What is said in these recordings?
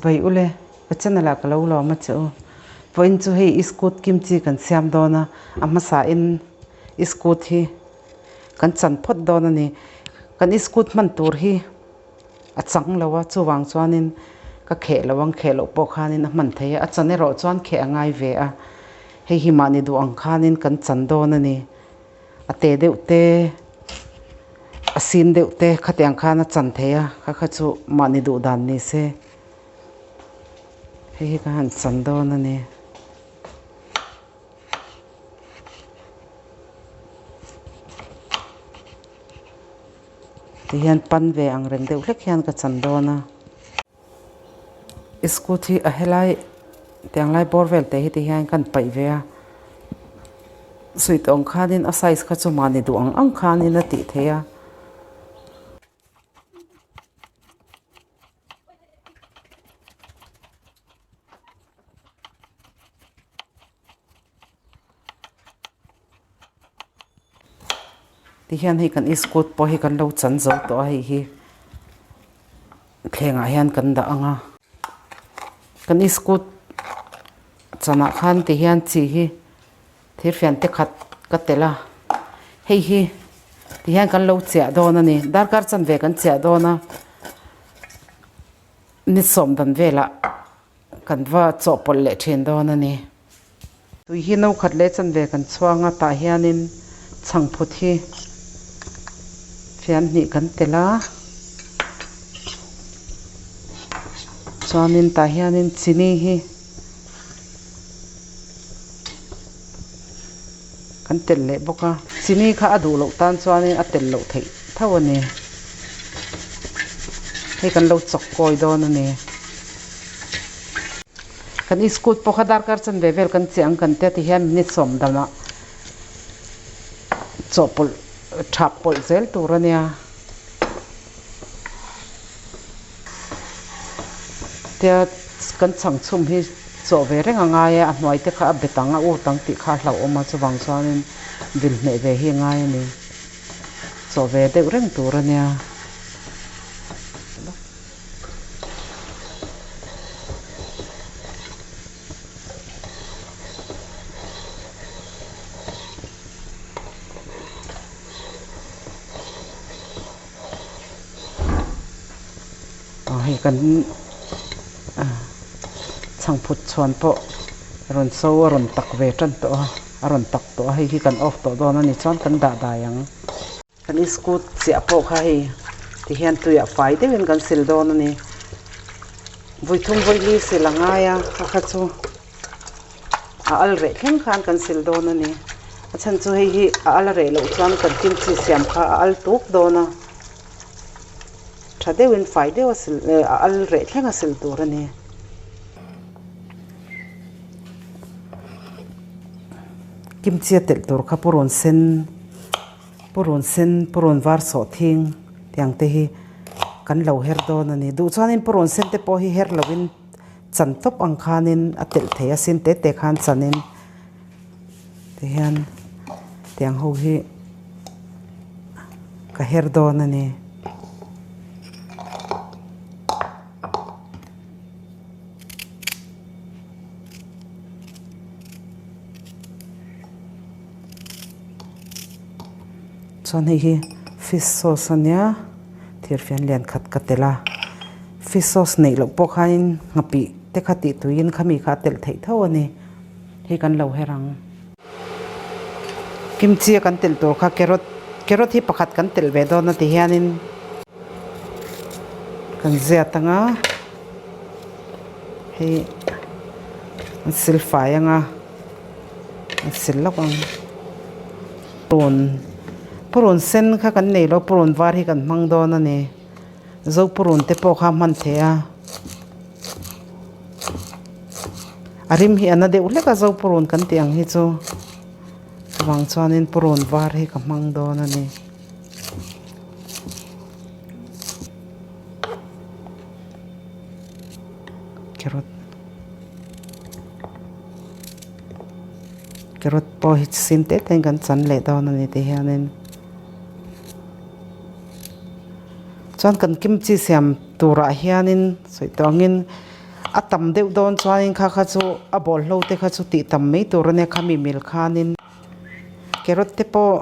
Chibai ule, ka channel ah ka lo lawm a che u. Vawiin chu hei iskut kimchi kan siam dawn a, a hmasa in iskut hi kan chan phawt dawn a ni. Kan iskut hman tur hi a chang lo a, chuvang chuanin ka kheh lo ang, kheh loh pawh khanin a hman thei a, a chan erawh chuan kheh a ngai ve a. Hei hi mahni duh ang khanin kan chan dawn a ni. A te deuh te, a sin deuh te khatiang khan a chan thei a, kha kha chu mahni duh dan ni se. Hei hi ka han chan dawn a ni. Tihian pan ve ang reng deuh hlek hian ka chan dawn a. Iskut hi a helai tiang lai bawr vel te hi ti hian kan paih ve a suit awng khanin a size kha chu mahni duh ang ang khanin a tih theih a. Tihian hei kan iskut pawh hi kan lo chan zo tawh a hei hi thlengah hian kan dah ang a kan iskut chanah khan tihian chi hi thirfian te khat ka telh a hei hi tihian kan lo chiah dawn a ni darkar chanve kan chiah dawn a ni sawm dan velah. Kan va chawhpawlh leh thin dawn a ni. Tui hi no khat leh chanve kan chhuang a, tah hianin chhangphut hi fian hnih kan telh a, chuanin tah hianin chini hi kan telh leh bawk a. Chini kha a duh loh tan chuanin a telh loh theih tho a ni. Hei kan lo chawk kawi dawn a ni. Kan iskut pawh kha darkar chanve vel kan chiah ang kan tia tihian minute sawm danah chawhpawlh thap pawlh zel tur a nia. Tia kan chhang chhum hi chawh ve reng a ngai a, a hnuai te kha a bet ang a ut ang tih kha a hlauhawm a, chuvang chuanin vil hneh ve hi a ngai a ni. Chawh ve deuh reng tur a nia. Aw hei kan chhangphut chhuan pawh rawn so a rawn tak ve tan tawh a a rawn tak tawh a hei hi kan off tawh dawn a ni chuan kan dah dai ang. Kan iskut chiah pawh kha hei tihian tuiah fai deuhin kan sil dawn a ni. Vawi thum vawi li sil a ngai a kha kha chu a al reh thleng khan kan sil dawn a ni. A chhan chu hei hi a al reh loh chuan kan kimchi siam kha a al tuk dawn a, tha deuhin fai deuh a sil a al reh thleng a sil tur a ni. Kimchi a telh tur kha purun sen. Purun sen, purun var sawh thing tiang te hi kan lo her dawn a ni. Duh chuanin purun sen te pawh hi her lovin chan tawp ang khanin a telh thei a, sin te te khan chanin tihian tiang ho hi ka her dawn a ni. Chuan hei hi fish sauce a nia thirfian lian khat ka telh a fish sauce neih loh pawh khanin nghapih te kha tih tuiin khami kha a telh theih tho a ni hei kan lo her ang. Kimchi a kan telh tur kha carrot carrot hi pakhat kan telh ve dawn a ti hianin kan ziat ang a hei an sil fai ang a. A sil lawk ang. Purun purun sen kha kan nei lo purun var hi kan hmang dawn a ni. Zo purun te pawh kha a hman theih a. A rim hi a na deuh hlek a zo purun kan tih ang hi chu. Chuvang chuanin purun var hi ka hmang dawn a ni. Carrot. Carrot pawh hi sin te te in kan chan leh dawn a ni ti hianin chuan kan kimchi siam turah hianin sawi tawh angin. A tam deuh dawn chuanin kha kha chu a bawlhlo te kha chu tih tam mai tur a nia khami mil khanin carrot te pawh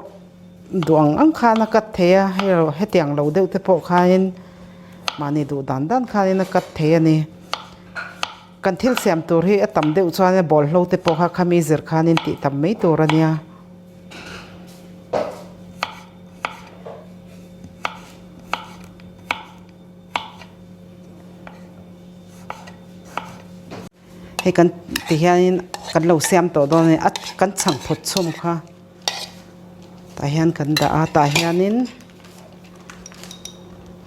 duh ang ang khan a cut thei a hei erawh hetiang lo deuh te pawh khanin mahni duh dan dan khanin a cut thei a ni. Kan thil siam tur hi a tam deuh chuan a bawlhlo te pawh kha khami zir khanin tih tam mai tur a nia. Hei kan ti hianin kan lo siam tawh dawn a ni a kan chhang phawt chhum kha tah hian kan dah a tah hianin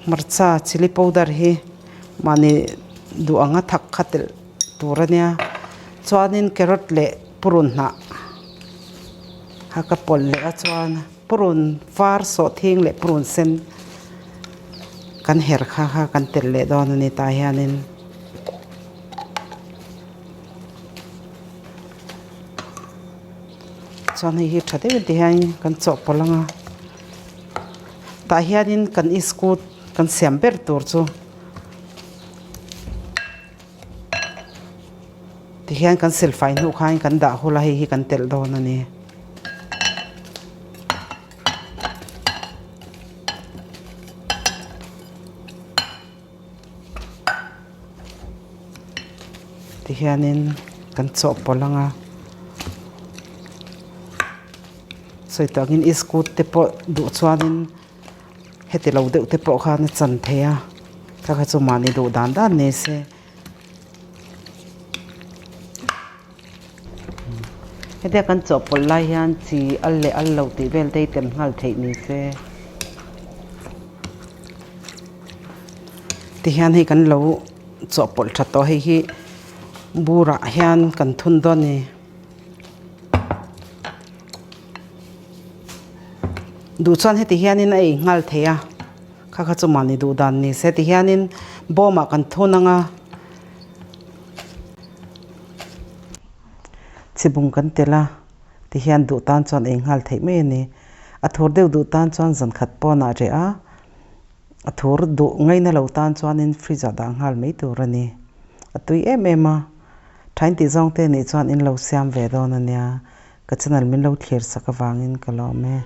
hmarcha chilli powder hi mahni duh anga thak kha telh tur a nia chuanin carrot leh purun hnah kha ka pawlh leh a chuan. Purun var sawhthing leh purun sen kan her kha kha kan telh leh dawn a ni tah hianin chuan hei hi tha deuhin ti hian kan chawhpawlh ang a tah hianin kan iskut kan siam ber tur chu Tihian kan silfai hnu khain kan dah hul a, hei hi kan telh dawn a ni. Tihianin kan chawhpawlh ang a, sawi tawh angin iskut te pawh duh chuanin heti lo deuh te pawh khan a chan thei a, kha kha chu mahni duh dan dan ni se. Hetia kan chawhpawlh lai hian chi al leh al lo tih vel te hi tem nghal theih ni se. Tihian hei kan lo chawhpawlh tha tawh hei hi burah hian kan thun dawn a ni. Duh chuan heti hianin a ei nghal thei a. Kha kha chu mahni duh dan ni se ti hianin bawmah kan thun ang a, chhibung kan telh a ti hian duh tan chuan ei nghal theih mai a ni. A thur deuh duh tan chuan zan khat pawnah reh a, a thur duh ngaina lo tan chuanin fridge ah dah nghal mai tur a ni. A tui em em a, thain tih zawng te nih chuan in lo siam ve dawn a nia, ka channel min lo thlir sak avangin ka lawm e.